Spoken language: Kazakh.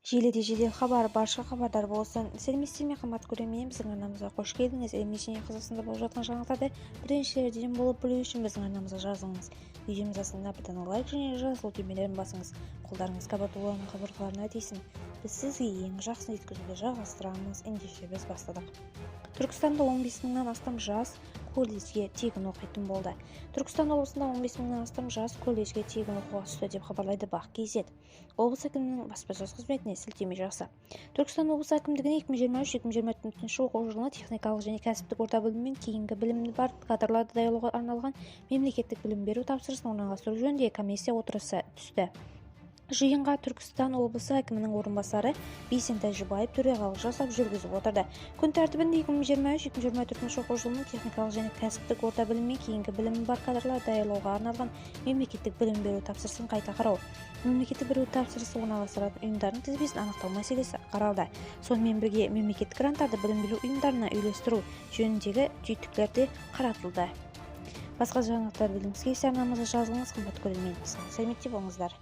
Желіде жедел хабар, барша хабардар болсын. Сәлеметсіздер ме, қымбатты көрермен! Біздің арнамызға қош келдіңіз! Еліміз және Қазақстанда болып жатқан жаңалықтарды біріншілерден болып білу үшін біздің арнамызға жазылыңыз. Видеомыз астына бір дана лайк және жазылу түймелерін басыңыз. Қолдарыңыз Кабатулланың қабырғаларына тисін. Біз сізге ең жақсысын жеткізуді жалғастырамыз. Ендеше, біз бастадық. Түркістанда 15 мыңнан астам жас колледжге тегін оқитын болды. Түркістан облысында 15 мыңнан астам жас колледжге тегін оқуға түсті, деп хабарлайды Бақ kz облыс әкімінің баспасөз қызметіне сілтеме жасап. Түркістан облысы әкімдігіне 2023-2024 оқу жылына техникалық және кәсіптік орта білім мен кейінгі білімі бар кадрларды даярлауға арналған мемлекеттік білім беру тапсырысын орналастыру жөніндегі комиссия отырысы өтті. Жиынға Түркістан облысы әкімінің орынбасары Бейсен Тәжібаев төрағалық жасап, жүргізіп отырды. Күн тәртібінде 2023-2024 оқу жылының техникалық және кәсіптік орта білім мен кейінгі білімі бар кадрлар даярлауға арналған мемлекеттік білім беру тапсырысын қайта қарау, мемлекеттік білім беру тапсырысы орналастыратын ұйымдардың тізбесін анықтау мәселесі қаралды. Сонымен бірге мемлекеттік гранттарды білім беру ұйымдарына үйлестіру жөніндегі түйткілдер де қаралды. Басқа жаңалықтар білгіңіз келсе, арнамызға жазылыңыз. Қымбатты көрермен, сау сәлеметте болыңыздар!